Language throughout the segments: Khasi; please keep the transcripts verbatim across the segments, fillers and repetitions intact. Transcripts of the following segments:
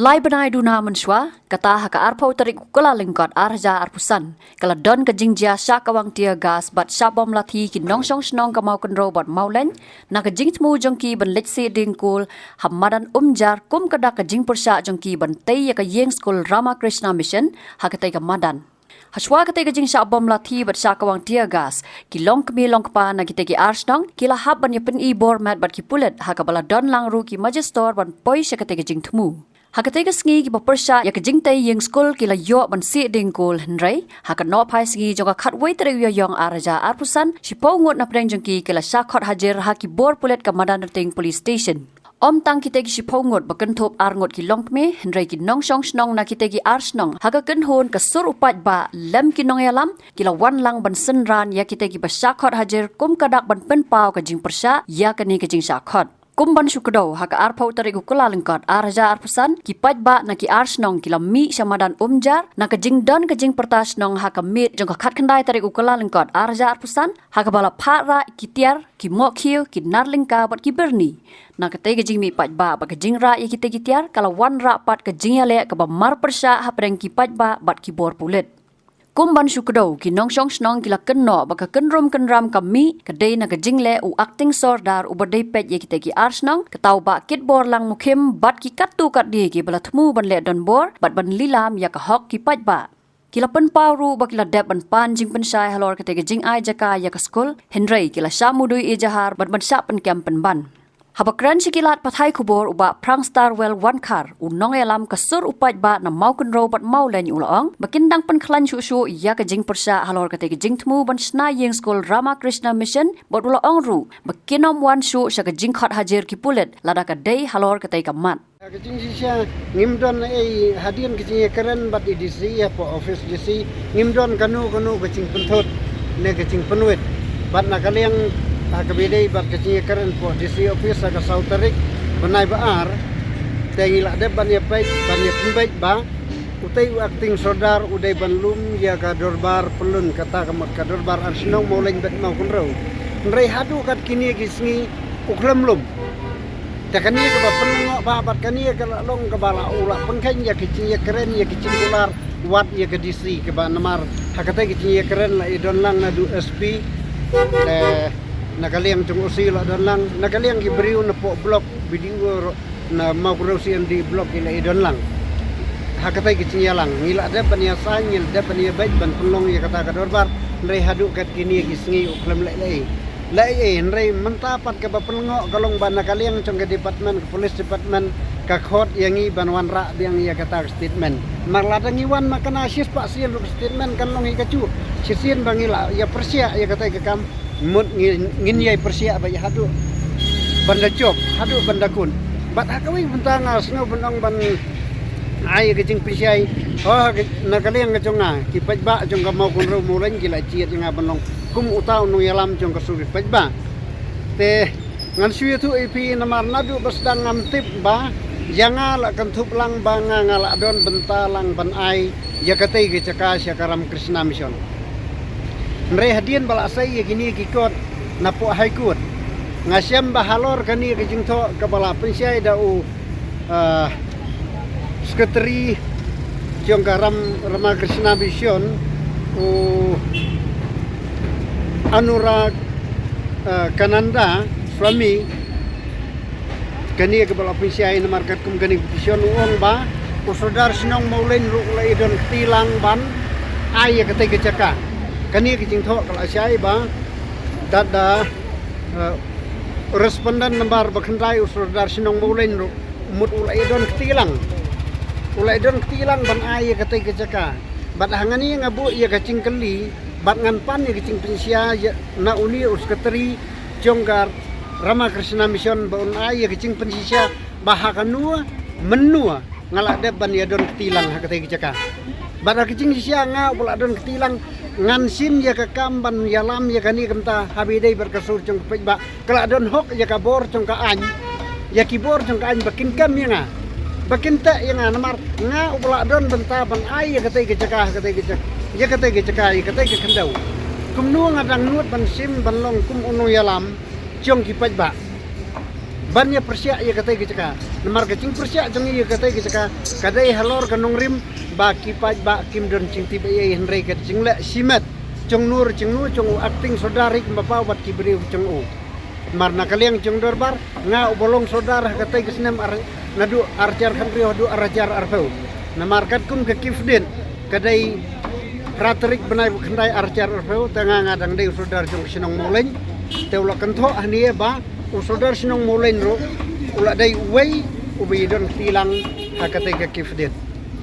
Lai bnai duna mynshwa, kata ha ka arphew tarik u Kyllalyngkot ar hajar arphew san, ka la don ka jingjia shah kawang tear gas bad shah bom lathi ki nongshong shnong ka Mawkynrew bad Mawlein, na ka jingthmu jong ki ban leit sih dieng kol ha madan Umjar kum ka dak ka jingpyrshah jong ki ban tei ïa ka ïing skul Ramakrishna Mission ha katei ka madan. Hashwa katei ka jingshah bom lathi bad shah kawang tear gas, ki longkmie longkpa na kitei ki ar shnong ki la hap ban ïa pyni bor met bad ki pulit, ha kaba la don lang ruh ki majistor ban poi sha katei ka jingthmu. Ha katei ka sngi kiba pyrshah ïa ka jingtei ïing skul ki la ïoh ban sih dieng kol, hynrei ha ka nohphai sngi jong ka khatwei tarik u Ïaïong ar hajar arphew san, shiphew ngut na pdeng jong ki ki la shah khot hajir ha ki bor pulit ka Madanrting Police Station. Ym tang kitei ki shiphew ngut ba kynthup ar ngut ki longkmie, hynrei ki nongshong shnong na kitei ki ar shnong, ha ka kynhun ka sur u paidbah lem ki nongïalam, ki la wan lang ban synran ïa kitei kiba shah khot hajir kum ka dak ban pynpaw ka jingpyrshah ïa kane ka jingshah khot. Kum ban shu kdew, ha ka arphew tarik u Kyllalyngkot ar hajar arphew san, ki paidbah na ki ar shnong ki la mih sha madan Umjar na ka jingdon ka jingpyrta shnong ha ka miet jong ka khatkhyndai tarik u Kyllalyngkot ar hajar arphew san, ha kaba la phah rah ki tiar, ki mohkhiew, ki nar lyngka bad ki byrni. Na katei ka jingmih paidbah bad ka jingrah ïa kitei ki tiar, ka la wanrah pat ka jingïaleh kaba marpyrshah hapdeng ki paidbah bad ki bor pulit. Kum ban shu kdew, ki nongshong shnong ki la kynnoh ba ka kynrum kynram ka mih ka dei na ka jingleh u acting sordar uba dei peit ïa kitei ki ar shnong, kata u Bah Kitborlang Mukhim bad ki katto katne kiba la thmu ban leh donbor bad ban lilam ïa ka hok ki paidbah. Ki la pynpaw ruh ba ki la dep ban pan jingpynshai halor katei ka jingai jaka ïa ka skul, hynrei ki la shah mudui ejahar bad ban shah pynkem pynban. Haba kren sha ki lad pathai khubor u Bah Prangstarwell Wankhar, u nongïalam ka sur u paidbah na Mawkynrew bad Mawlein, u la ong ba kin dang pynkhlaiñ shuh shuh ïa ka jingpyrshah halor katei ka jingthmu ban shna ïing skul Ramakrishna Mission, bad u la ong ruh ba kin ym wan shuh sha ka jingkhot hajir ki pulit lada ka dei halor katei ka mat. Ka jingshisha ngim don ei hadien ka jingïakren bad i D C, hapoh office D C ngim don kano kano ka jingpynthut ne ka jingpynwit. Bad na ka liang, ha kaba ïadei bad ka jingïakren hapoh D C office ha ka saw tarik bnai ba ar, te ngi la dep ban ïapeit, ban ïapynbeit ba utei u acting sordar u dei ban lum ïa ka dorbar pyllun, kata ka ma-, ka dorbar ar shnong Mawlein bad Mawkynrew. Hynrei haduh kat kine ki sngi u khlem lum. Te kane kaba pynlyngngoh bha bad kane ka la long kaba la u la pynkheiñ ïa ka jingïakren, ïa ka jingkular wat ïa ka D C, kaba namar ha katei ka jingïakren la i don lang naduh S P, te na ka liang jong O C la don lang, na ka liang ki briew napoh block, B D O ruh na Mawkynrew C M D block ki la i don lang. Ha katei ka jingïalang ngi la dep ban ïasaiñ, ngi la dep ban ïabeit ban pynlong ïa kata ka dorbar, hynrei haduh kat kine ki sngi u khlem leh lei. Leh ei ei, hynrei mynta pat kaba pynlyngngoh ka long ba na ka liang jong ka department, ka police department, ka khot ïa ngi ban wanrah biang ïa kata ka statement. Namar lada ngi wan ma kane shispah sien ruh ka statement kan long hi kajuh. Shisien ba ngi la ïapyrshah ïa katei ka kam, mut ngi, ngin ïai pyrshah ba ïa haduh ban da jop, haduh ban da kut. Bad ha kawei bynta nga sngew ban ong ban ai ka jingpynshai. Oh, na ka liang ka jong nga, ki paidbah jong ka Mawkynrew Mawlein ki la jied ïa nga ban long kum uta u nongïalam jong ka sur ki paidbah. Te ngan shu ïathuh ïa phi namar naduh ba sdang ngam tip ba ïa nga la kynthup lang ba nga, nga la don bynta lang ban ai ïa katei ka jaka sha ka Ramakrishna Mission. Hynrei hadien ba la sei ïa kine ki kot napoh High Court, nga shem ba halor kane ka jingthoh kaba la pynshai da u, ah, Secretary jong ka Ram, Ramakrishna Mission, u Anurag, eh, Kananda Swami, kane kaba la pynshai namar katkum kane ka petition u ong ba u Sordar Shnong Mawlein ruh u la i don kti lang ban ai ïa katei ka jaka. Kane ka jingthoh ka la shai ba da da, eh, respondent number ba khyndai u Sordar Shnong Mawlein ruh mut u la i don kti lang. U la i don kti lang ban ai ïa katei ka jaka. Bad hangne nga buh ïa ka jingkylli bad ngan pan ïa ka jingpynshisha ïa na une u Secretary jong ka Ramakrishna Mission ba un ai ïa ka jingpynshisha ba ha kano mynno nga la dep ban ïa don kti lang ha katei ka jaka. Bad ha ka jingshisha nga uba la don kti lang ngan shim ïa ka kam ban ïalam ïa kane ka bynta haba ïadei bad ka sur jong ka paidbah. Ka la don hok ïa ka bor jong ka aiñ, ïa ki bor jong ka aiñ ba kin kem ïa nga, ba kin teh ïa nga namar nga uba la don bynta ban ai ïa katei ka jaka, katei ka jaka, ïa katei ka jaka, ïa katei ka khyndew. Kumno nga dang nud ban shim ban long kum u nongïalam jong ki paidbah? ban ïa pyrshah ïa katei ka jaka. Namar ka jingpyrshah jong ngi ïa katei ka jaka ka dei halor ka nongrim ba ki paidbah kim don jingtip ei ei, hynrei ka jingleh shimet jong no re jong no, jong u acting sordar hi kumba paw bad ki briew jong u. Namar na ka liang jong dorbar, nga uba long sordar ha katei ka snem ar, naduh ar hajar khathynriew haduh ar hajar arphew. Namar katkum ka Kifdin ka dei phra tarik bnai ba khyndai ar hajar arphew, te nga nga dang dei u sordar jong ka shnong Mawleng. Te u la kynthoh hangne ba u sordar shnong Mawleng ruh u la dei uwei uba ïadon kti lang ha katei ka Kifdin.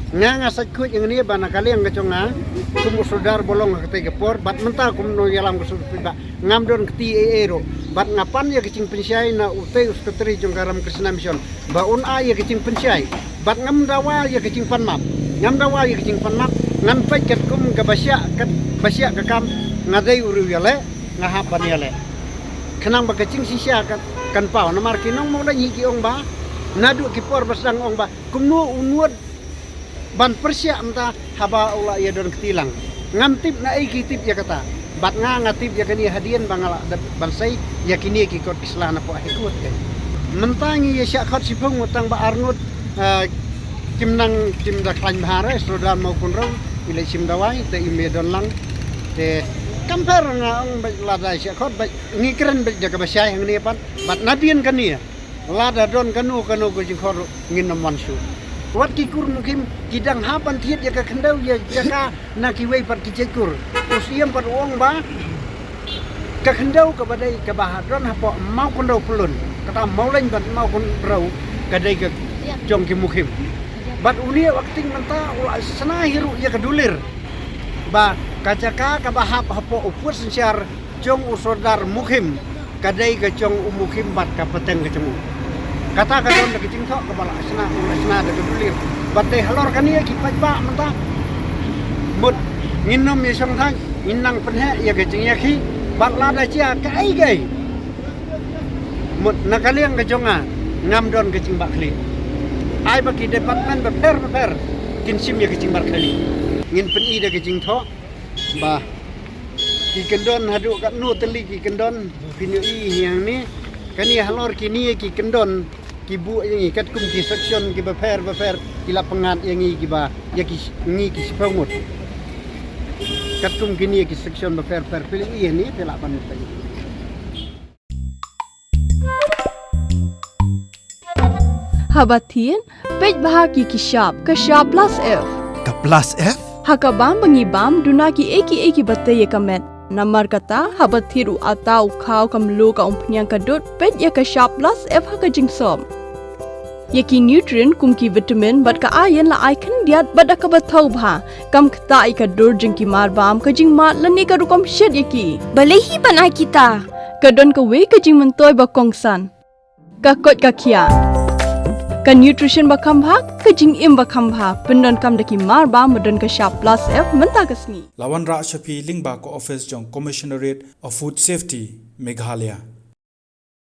Nga nga sait khuid ïa ngi ba na ka liang ka jong nga kum u sordar ba long ha katei ka por, bad mynta kum u nongïalam ka sordar ba ngam don kti ei ei ruh, bad nga pan ïa ka jingpynshai na utei u sekretari jong ka Ramakrishna Mission ba un ai ïa ka jingpynshai, bad ngam dawa ïa ka jingpanmap. Ngam dawa ïa ka jingpanmap. Ngan peit katkum kaba shah, kaba shah ka kam. Nga dei u riew ïaleh, nga hap ban ïaleh. Khnang ba ka jingshisha kan, kan paw. Namar ki nong Mawleng hi ki ong ba naduh ki por ba sdang ong ba kumno u nud ban pyrshah mynta haba u la ïadon kti lang. Ngam tip naei ki tip ïa kata. Bad nga nga tip ïa kane hadien ba nga la dep ban sei ïa kine ki kot ki sla na pdeng High Court. Mynta ngi ïa shah khot shiphew ngut, tang ba ar ngut, eh, kim nang, kim da khlaiñ bha re, sordar Mawkynrew i leit shim dawai te im ïadon lang. Te kam pher, nga ong ba lada shah khot ba ngi kren ba da kaba shai hangne pat. Bad nadien kane lada don kano kano ka jingkhot ruh ngin ym wan shuh. Wat ki kur Mukhim ki dang hap ban thied ïa ka khyndew ïa jaka na kiwei pat ki jait kur. U Siem pat u ong ba ka khyndew kaba dei kaba ha don hapoh Mawkynrew pyllun, kata Mawleng bad Mawkynrew ka dei ka jong ki Mukhim. Bad une u acting mynta u la shna hi ruh ïa ka dulir ba ka jaka kaba hap hapoh u pud synshar jong u sordar Mukhim ka dei ka jong u Mukhim bad ka pateng ka jong u. Kata ka don da ka jingthoh kaba la shna, u la shna da ka dulir. Bad dei halor kane ki paidbah mynta, mut ngin ym ïa shong thait, ngin nang pynheh ïa ka jingïakhih. Bad lada jia kaei kaei, mut na ka liang ka jong nga ngam don ka jingbakla. Ai ba ki department bapher bapher kin shim ïa ka jingbakla. Ngin pyni da ka jingthoh ba ki kyndon haduh katno tylli ki kyndon, phin ïohi hangne. Kane halor kine ki kyndon ki buh ïa ngi katkum ki section kiba pher bapher, ki la pyngngad ïa ngi kiba, ïa ki, ngi ki shiphew ngut. Katkum kine ki section bapher bapher, phi ïohi hangne, phi lah ban peit. Haba thied, peit bha ki ki shap, ka shap plus F. Ka plus F? Ha ka bam ba ngi bam, duna kiei kiei kiba tei ïa ka met. Namar kata, haba thied u atta, u khaw, ka mluh, ka umphniang, ka dud, peit ïa ka shap plus F ha ka jingsop. Ïa ki nutrient kum ki vitamin bad ka iron la ai khyndiat bad da kaba thaw bha. Kam ktah ïa ka dur jong ki marbam, ka jingmad lane ka rukom shet ïa ki. Balei hi ban ai kita? Ka don kawei ka jingmyntoi ba kongsan. Ka koit ka khiah. Ka nutrition ba kham bha, ka jingim ba kham bha. Pyndonkam da ki marbam ba don ka shap plus F mynta ka sngi. La wanrah sha phi lyngba ka office jong Commissionerate of Food Safety, Meghalaya.